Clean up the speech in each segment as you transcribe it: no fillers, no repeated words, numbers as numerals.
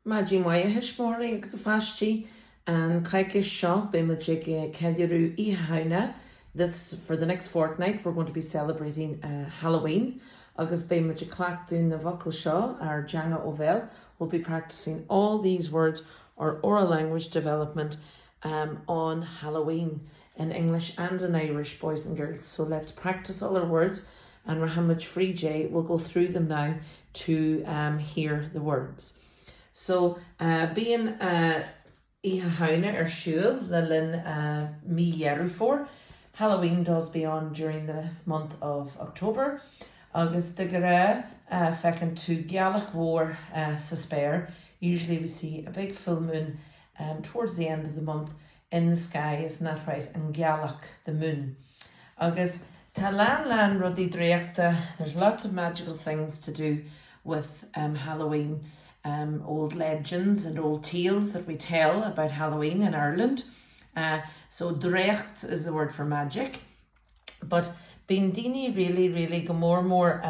Maidin mhaith a thuismitheoirí agus a pháistí. An coicís seo beidh muid ag ceiliúradh Oíche Shamhna. This, for the next fortnight we're going to be celebrating Halloween agus beidh muid ag cleachtadh na bhfocal seo, ár dteanga ó bhéal. We'll be practicing all these words, our oral language development on Halloween in English and in Irish, boys and girls. So let's practice all our words and rachaidh muid fríd é, we'll go through them now to hear the words. So bíonn Oíche Shamhna ar siúl le linn mí Dheireadh Fómhair. Halloween does be on during the month of October agus de ghnáth feiceann tú gealach mhór sa spéir, usually we see a big full moon towards the end of the month in the sky, isn't that right, an ghealach, the moon. Agus tá lán lán rudaí draíochta, there's lots of magical things to do with Halloween, old legends and old tales that we tell about Halloween in Ireland. So draíocht is the word for magic. But bíonn daoine really really go mór mór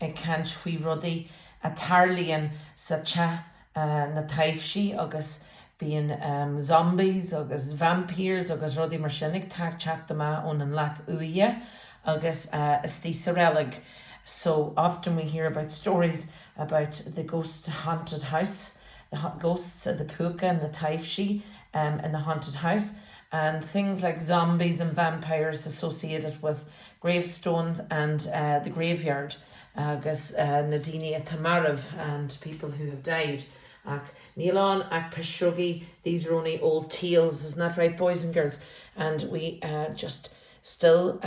ag caint faoi rudaí a tarlaíonn sa teach na taibhsí agus bíonn zombies agus vampires agus rudaí mar sin ag teacht amach ón an leac uaighe agus istigh sa reilig. So often we hear about stories about the ghost haunted house, the ghosts of the púca and the taibhsí in the haunted house and things like zombies and vampires associated with gravestones and the graveyard agus na daoine atá marbh and people who have died. Ach níl ann ach pisreogaí, these are only old tales, isn't that right boys and girls? And we just still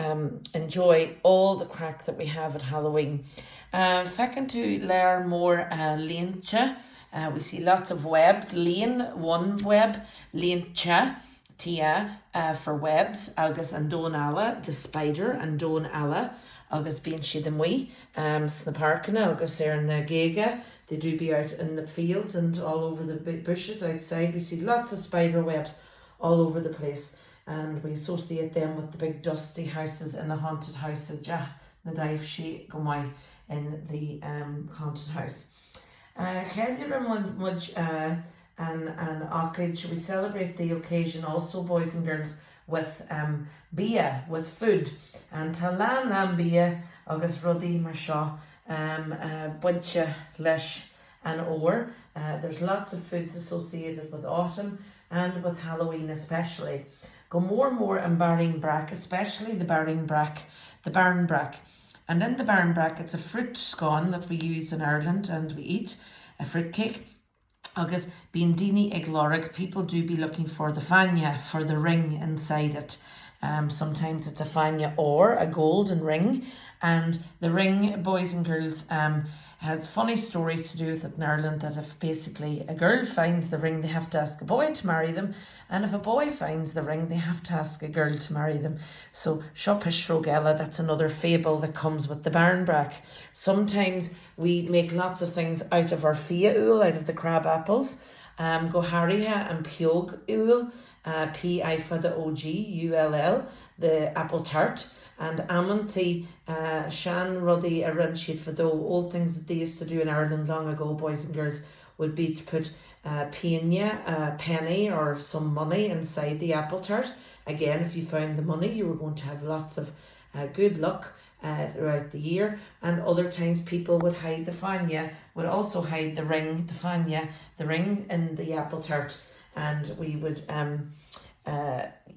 enjoy all the craic that we have at Halloween. Feiceann tú lear mór líonta, we see lots of webs, líon, one web, líonta, T-A, for webs, agus an damhán alla, the spider, an damhán alla, agus bíonn siad amuigh sna páirceanna agus ar na géaga, they do be out in the fields and all over the bushes outside, we see lots of spider webs all over the place. and we associate them with the big dusty houses in the haunted house i dteach na dtaibhsí go maith in the haunted house. Ceiliúrann muid an an ócáid, we celebrate the occasion also boys and girls with bia, with food and tá lán lán bia agus rudaí mar seo bainte leis an fhómhar. There's lots of foods associated with autumn and with Halloween especially. Go mór mór an bairín breac, especially the bairín breac, the barmbrack. And in the barmbrack it's a fruit scone that we use in Ireland and we eat, a fruit cake. Agus bíonn daoine ag lorg, people do be looking for the fáinne, for the ring inside it. Sometimes it's a fáinne óir, a golden ring, and the ring, boys and girls, has funny stories to do with it in Ireland that if basically a girl finds the ring they have to ask a boy to marry them and if a boy finds the ring they have to ask a girl to marry them. So seo pisreog eile, that's another fable that comes with the barmbrack. Sometimes we make lots of things out of our fia-úll, out of the crab apples. Go háirithe an pióg úll, P I fada O G U L L, the apple tart, and amantaí sean rudaí a rinne siad fadó, old things that they used to do in Ireland long ago, boys and girls, would be to put pingin, a penny or some money inside the apple tart. Again, if you found the money, you were going to have lots of good luck throughout the year. And other times people would hide the fáinne, would also hide the ring, the fáinne, the ring in the apple tart. And we would um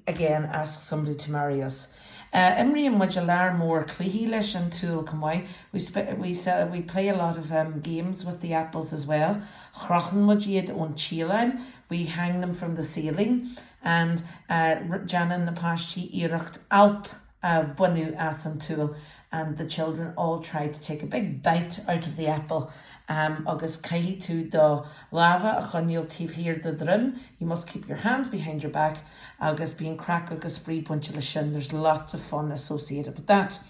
again ask somebody to marry us. Imríonn muid a lear mór cluichí leis an t-úll chomh maith. We we we play a lot of um games with the apples as well. Crochann muid iad ón tsíleáil, we hang them from the ceiling and déanann na páistí iarracht ailp a baineadh as an t-úll and the children all tried to take a big bite out of the apple agus caithfidh tú do lámha a choinneáil taobh thiar de do dhroim, you must keep your hands behind your back agus bíonn craic agus spraoi bainte leis sin, there's lots of fun associated with that.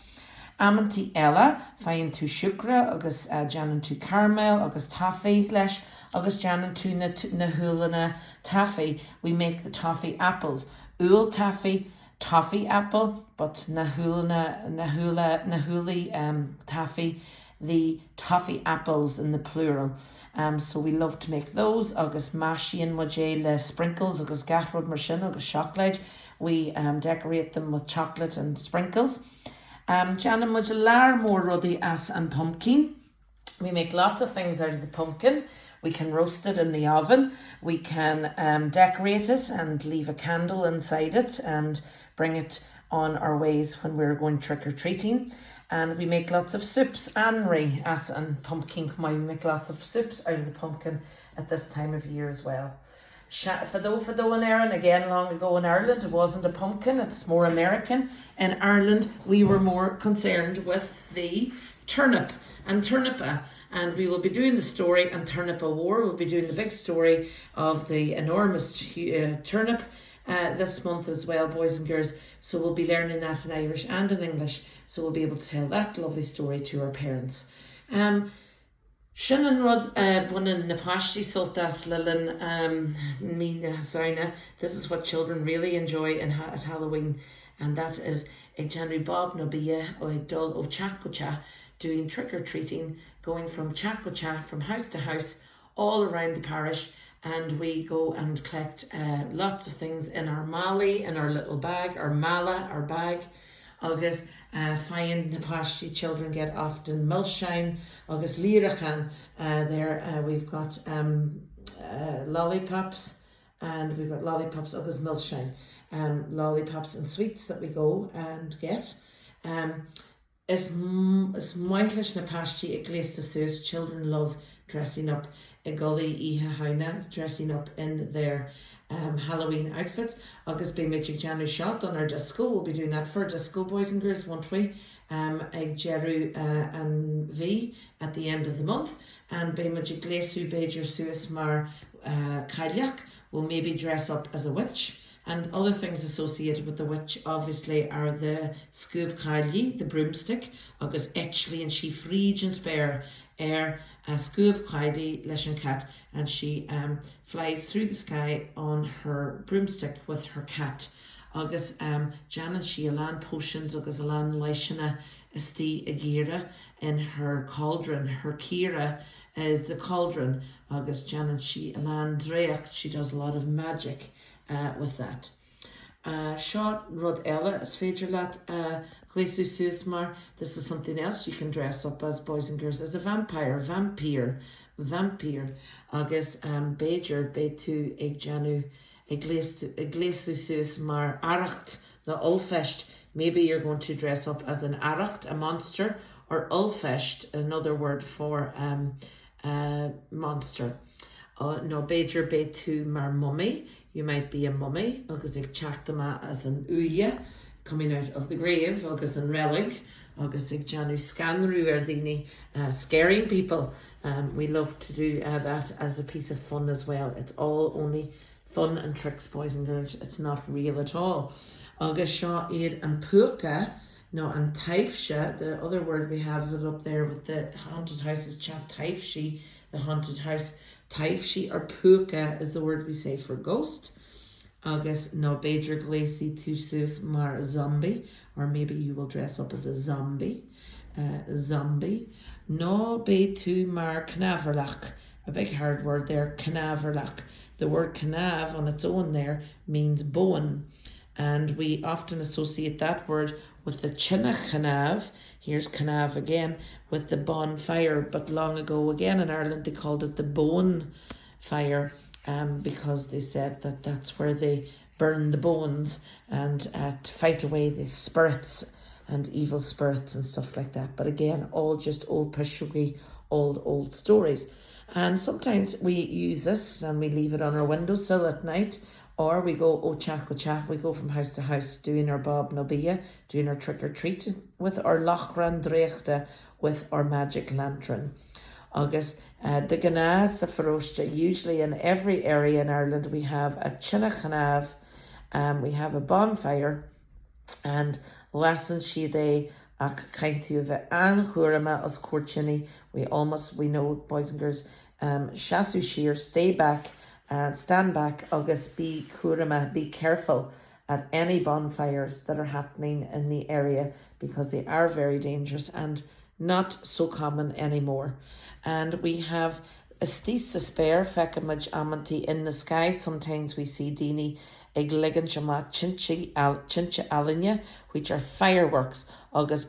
Amantaí eile, faigheann tú siúcra agus déanann tú caramal agus toffee leis agus déanann tú na na húllanna taifí, we make the toffee apples, úll taifí, toffee apple but na húllanna, na húlla, na húllaí taifí. the toffee apples in the plural. Um, so we love to make those agus maisíonn muid é le sprinkles agus gach rud mar sin agus seacláid. We um, decorate them with chocolate and sprinkles. Um, Déanann muid lear mór rudaí as an pumpkin. We make lots of things out of the pumpkin. We can roast it in the oven. We can um, decorate it and leave a candle inside it and bring it on our ways when we're going trick-or-treating. And we make lots of soups, anraith as an pumpkin. We make lots of soups out of the pumpkin at this time of year as well. Fadó fadó in Éirinn, again long ago in Ireland, it wasn't a pumpkin, it's more American. In Ireland, we were more concerned with the turnip and turnipa. And we will be doing the story and Turnip War. We'll be doing the big story of the enormous uh, turnip uh, this month as well, boys and girls. So we'll be learning that in Irish and in English. So we'll be able to tell that lovely story to our parents. Um, Sin an rud a bhaineann na páistí sult as le linn mí na Samhna, this is what children really enjoy in at Halloween and that is ag déanamh bob nó bia ó ag dul ó teach go teach, doing trick or treating, going from teach go teach, from house to house, all around the parish and we go and collect uh, lots of things in our málaí, in our little bag, our mála, our bag. agus faigheann na páistí children get often milseáin agus líreacháin there we've got um lollipops and we've got lollipops agus milseáin um lollipops and sweets that we go and get um is is maith leis na páistí ag gléasadh suas children love dressing up i gculaith Oíche Shamhna dressing up in their um, Halloween outfits agus beidh muid ag déanamh seo don ár disco we'll be doing that for disco boys and girls won't we um, ag deireadh uh, an mhí at the end of the month and beidh muid ag gléasadh b'fhéidir suas mar uh, cailleach we'll maybe dress up as a witch and other things associated with the witch obviously are the scuab chaillí, the broomstick, agus eitlíonn sí fríd an spéir ar a scuab chaillí leis an cat and she um, flies through the sky on her broomstick with her cat. Agus um, déanann sí a lán potions agus a lán leigheasanna istigh i gcaora in her cauldron. Her caora is the cauldron agus déanann sí a lán draíocht. She does a lot of magic uh, with that. Uh, seo rud eile is féidir leat uh, gléasadh suas mar this is something else you can dress up as boys and girls as a vampire, vampire, vampire agus um, b'fhéidir beidh tú ag déanamh ag gléasadh suas mar arracht the ollpheist. Maybe you're going to dress up as an arracht, a monster, or ollpheist, another word for um, uh, monster. Uh, nó b'fhéidir beidh tú mar mummy, you might be a mummy agus ag teacht amach as an uaigh coming out of the grave agus an reilig agus ag déanamh scanrú ar daoine uh, scaring people. Um, we love to do uh, that as a piece of fun as well. It's all only fun and tricks, boys and girls. It's not real at all. Agus seo iad an púca nó an taibhse, the other word we have it up there with the haunted houses, teach taibhsí, the haunted house. Taibhsí or púca is the word we say for ghost. Agus nó b'fhéidir gléasfaidh tú suas mar zombie, or maybe you will dress up as a zombie. Uh, zombie. Nó beidh tú mar cnámharlach, a big hard word there, cnámharlach. The word cnámh on its own there means bone. And we often associate that word with the tine chnámh. Here's cnámh again with the bonfire. But long ago, again in Ireland, they called it the bone fire um, because they said that that's where they burn the bones and uh, to fight away the spirits and evil spirits and stuff like that. But again, all just old pishoguí, old, old stories. And sometimes we use this and we leave it on our windowsill at night or we go ó teach go teach, we go from house to house doing our bob nó bia, doing our trick or treat with our lóchrann draíochta with our magic lantern. Agus uh, de ghnáth sa pharóiste, usually in every area in Ireland we have a tine chnámh, um, we have a bonfire and lasann siad é ach caithfidh tú a bheith an-chúramach os comhair tine. We almost, we know boys and girls, um, seasamh siar, stay back, uh, stand back agus bí cúramach, be careful at any bonfires that are happening in the area because they are very dangerous and Not so common anymore. And we have istigh sa spéir, feicimid amantaí in the sky sometimes we see daoine ag ligint amach tinte tinte ealaíne which are fireworks agus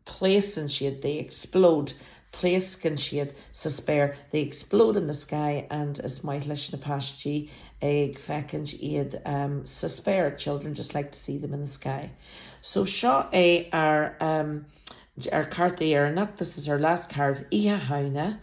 pléascann siad they explode pléascann siad sa spéir they explode in the sky and is maith leis na páistí ag féachaint iad um, sa spéir children just like to see them in the sky. So seo é ár um, ár cárta deireanach this is our last card Oíche Shamhna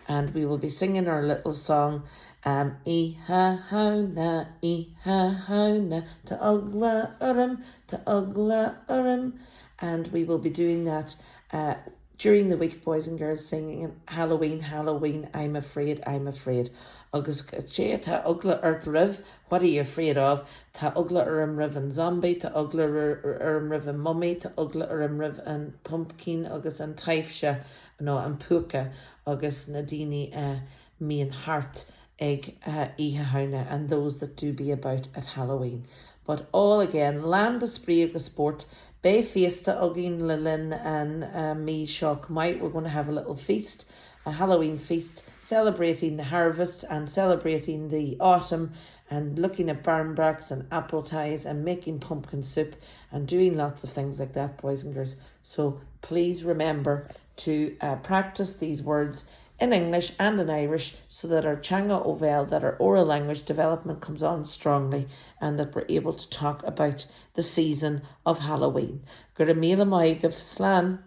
and we will be singing our little song um, Oíche Shamhna, Oíche Shamhna, Tá eagla orm, Tá eagla orm and we will be doing that uh, during the week boys and girls singing Halloween Halloween I'm afraid I'm afraid agus cé atá eagla ort roimh what are you afraid of Tá eagla orm roimh an zombie tá eagla orm roimh an mummy tá eagla orm roimh an pumpkin agus an taibhse nó an púca agus na daoine a mbíonn thart ag Oíche Shamhna and those that do be about at Halloween. But all again, lán de spraoi agus spórt, beidh féasta againn le linn an mí seo chomh maith, we're going to have a little feast, a Halloween feast, celebrating the harvest and celebrating the autumn and looking at barmbracks and apple ties and making pumpkin soup and doing lots of things like that, boys and girls. So please remember to uh, practice these words in English and in Irish so that our teanga ó bhéal, that our oral language development comes on strongly and that we're able to talk about the season of Halloween. Go raibh míle maith agaibh, slán!